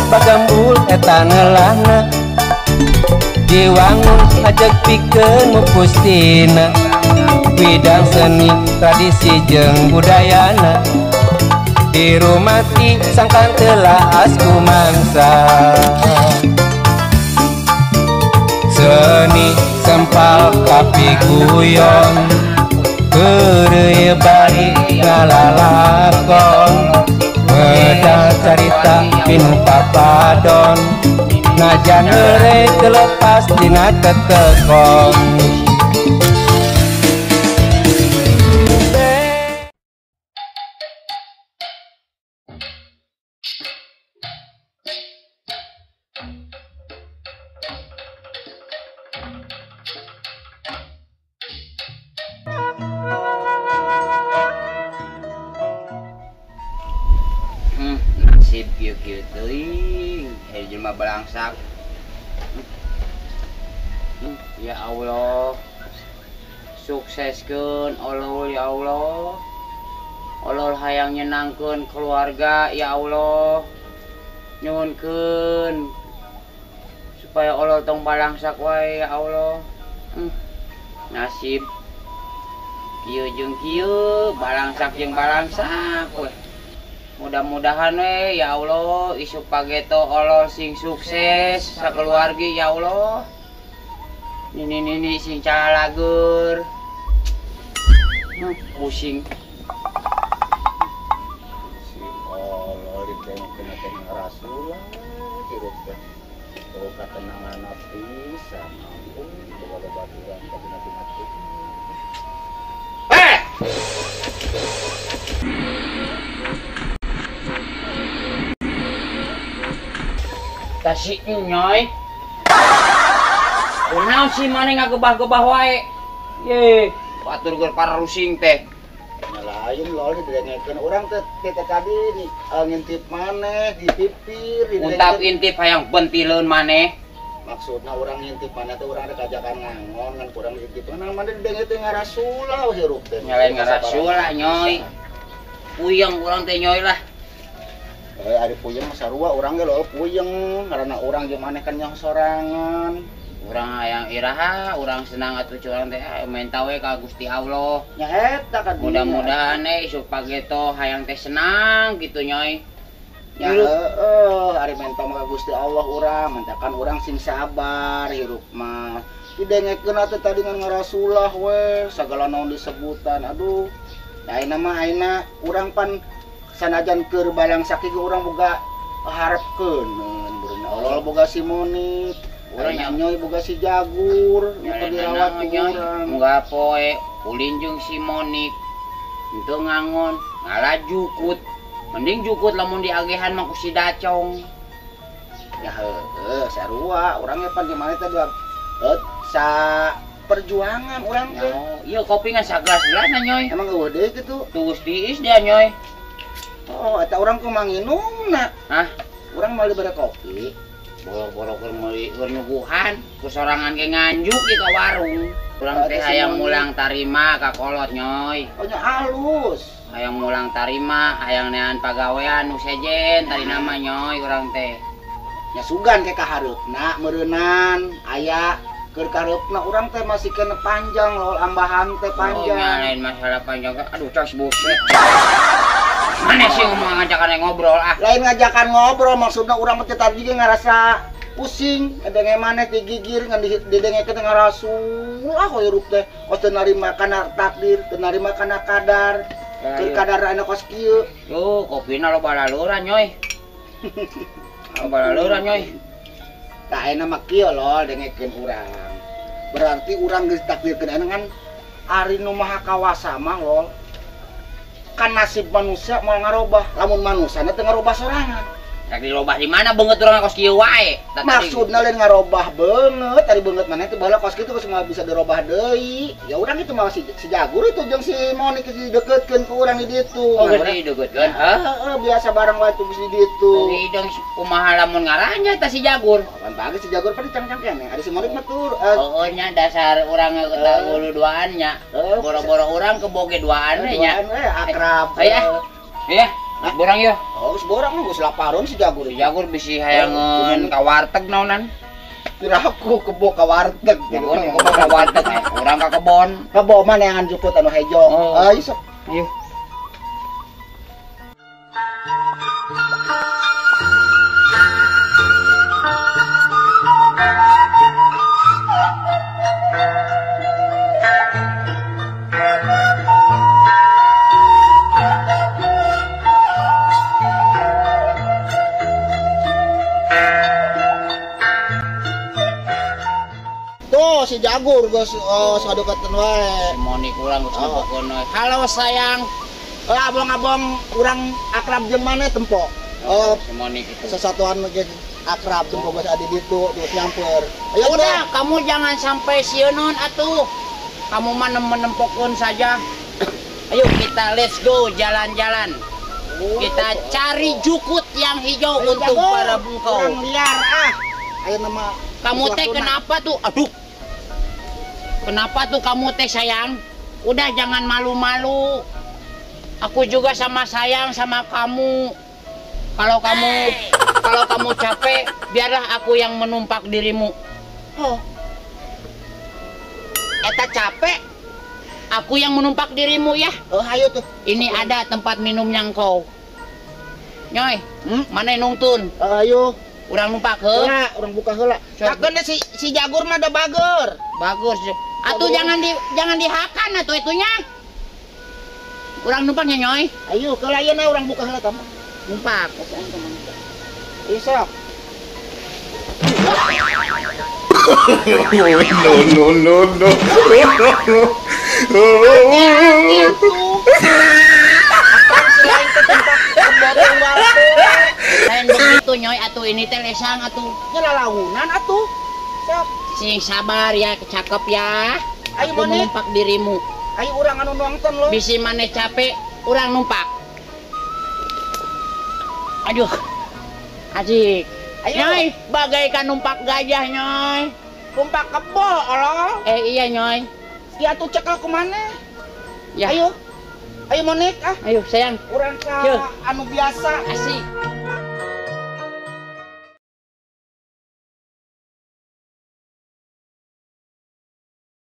Bagambul eta nelahna diwangun ajeg pikeun mupustina bidang seni tradisi jeung budayana dirumati sangkan telaas ku mangsa seni sempal kapi guyon heureuy bari ngalalakon medal carita pinu papadon najan heureuy teu lepas dina tetekon. Nasib kieu-kieu teuing eh jelema balangsak. Ya Allah, sukseskeun Allah ya Allah. Allah hayang nyenangkeun keluarga ya Allah. Nyuhunkeun supaya Allah tong balangsak wae ya Allah. Nasib kieu jeung kieu, balangsak jeung balangsak we. Mudah-mudahan we ya Allah isuk pageto Allah sing sukses sakeluarga ya Allah. Nini-nini sing calalager. Pusing. Si Allah ditengkeun teh ngarasulah hirup teh. Oh katenangan pisan ampun boga babaturan kabina-bina. Eh! Tasi nyoy. Kunaon sih maneh ngagebah-gebah wae? Ye, batur keur parusing teh. Nya lain lol didengekeun urang teh teh tadi ngintip maneh di pipir didengekeun. Untap intip hayang bentileun maneh. Maksudna urang ngintip maneh teh urang rek ajakan ngangon ngan kurang diintip. Nah maneh didenge teh ngarasulah hirup teh. Nya lain ngarasulah nyoy. Puyeng urang teh nyoy lah. Ari puyeng mah sarua urang ge lol puyeng karena urang jeung maneh kan nyaho sorangan. Urang hayang iraha, urang senang atuh curang teh menta we ka Gusti Allah. Nya eta ka mudah-mudahan isuk pageto hayang teh senang gitu nyoy. Ya heeh, ari menta mah ka Gusti Allah urang, mentakan urang sing sabar hirup mah. Didengekeun atuh tadi ngan ngarasulah we, sagala naon disebutan. Aduh, ayeuna mah ayeuna urang pan sanajan keur balangsak ge urang boga harepkeun beurna Allah boga si Monik. Urang nyoy boga si Jagur, nu keur dirawat ku urang. Unggal poe ulin jeung si Monik henteu ngangon, ngalah jukut. Mending jukut lamun diagehan mah ku si Dacong. Ya heueuh, sarua urang ge pan di mana teh sa perjuangan urang teh. Ieu kopi ngan sagelas-gelasna nyoy. Emang eueuh deui kitu? Tuh tiis dia nyoy. Oh, eta urang kumaha nginumna? Hah? Urang moal dibere kopi. Boro-boro keur meuli keur nyuguhan, ku sorangan ge nganjuk di ka warung. Urang teh hayang mulang tarima ka kolot nyoy. Oh nya halus. Hayang mulang tarima, hayang nean pagawean nu sejen tadi nama nyoy urang teh. Nya sugan ke kahareupna meureunnan aya keur kahareupna urang teh masih kena panjang lol ambahan teh panjang. Oh nya lain masalah panjang. Aduh cas buset. Mana sih ngomong ngajakan ngobrol ah? Lain ngajakan ngobrol maksudna urang teh tadi ge ngarasa pusing, denge maneh digigir ngan didengekeun ngarasulah hirup teh kos teu narima kana takdir, teu narima kana kadar. Keur kadar anu kos kieu. Yo, kopina loba laluran nyoy. Loba laluran nyoy. Tah ayeuna mah kieu lol dengekeun urang. Berarti urang geus takdirkeun anu kan ari nu maha kawasa mah lol. Kan nasib manusia mau ngarobah, lamun manusana teu ngarobah sorangan. Rek dirobah di mana beungeut urang kos kieu wae. Maksudna lain ngarobah beungeut, tadi beungeut maneh teh baheula kos kitu geus moal bisa dirobah deui. Ya urang itu mah si Jagur itu jeung si Monik geus dideukeutkeun ku urang di ditu. Oh, geus dideukeutkeun? Heeh, biasa bareng wae geus di ditu. Hidung kumaha lamun ngaranja tah si Jagur. Kan bagus si Jagur pan cangcang keneh. Ari si Monik mah tur. Heeh nya dasar urang geus duaan nya. Boro-boro urang keboge duaan we nya. Duaan we akrab. Aya. Iya. Borang ya? Oh, geus borang mah geus laparon si Jagur. Si Jagur bisi hayangeun ka warteg naonan. Piraku kebo ka warteg. Jagur kebo ka warteg, urang ka kebon. Kebo mana yang jukut anu hejo. Ayo sok. Ayo. Si Jagur geus sadeukeutan wae. Si Monik urang geus nempokeun we. Halo sayang. Abang-abang urang akrab jeung maneh tempo. Oh, si Monik itu. Sesatuan ge akrab tempo geus adi ditu terus nyamper. Ayo udah, kamu jangan sampai sieuneun atuh. Kamu mah menempokeun saja. Ayo kita let's go jalan-jalan. Kita cari jukut yang hijau untuk para bungkau. Urang liar ah. Ayo nama kamu teh kenapa tuh? Aduh. Kenapa tuh kamu teh sayang? Udah jangan malu-malu. Aku juga sama sayang sama kamu. Kalau kamu capek, biarlah aku yang menumpak dirimu. Oh. Eta capek, aku yang menumpak dirimu ya. Oh, ayo tuh. Ini ada tempat minumnya engkau. Nyoy, mana nungtun? Ayo. Urang numpak heuh. Urang buka heula. Takeun si Jagur mah da bager. Bagus. Atuh jangan dihakan atuh itunya. Urang numpaknya Nyoy. Ayo ke lainna urang buka heula kamu. Numpak. Ayo sok. No no no no. Lain begitu Nyoy atuh ini teh lesang atuh. Nya lalaunan atuh. Sok. Sing sabar ya, cakep ya. Ayo aku numpak dirimu. Ayo urang anu nonton lo. Bisi maneh capek, urang numpak. Aduh. Asik. Ayo. Nyoy, bagaikan numpak gajah, Nyoy. Numpak kebo, Allah. Iya, Nyoy. Ya atuh cekel kumaneh? Ya. Ayo. Ayo Monik ah. Ayo sayang. Urang ka anu biasa. Asik.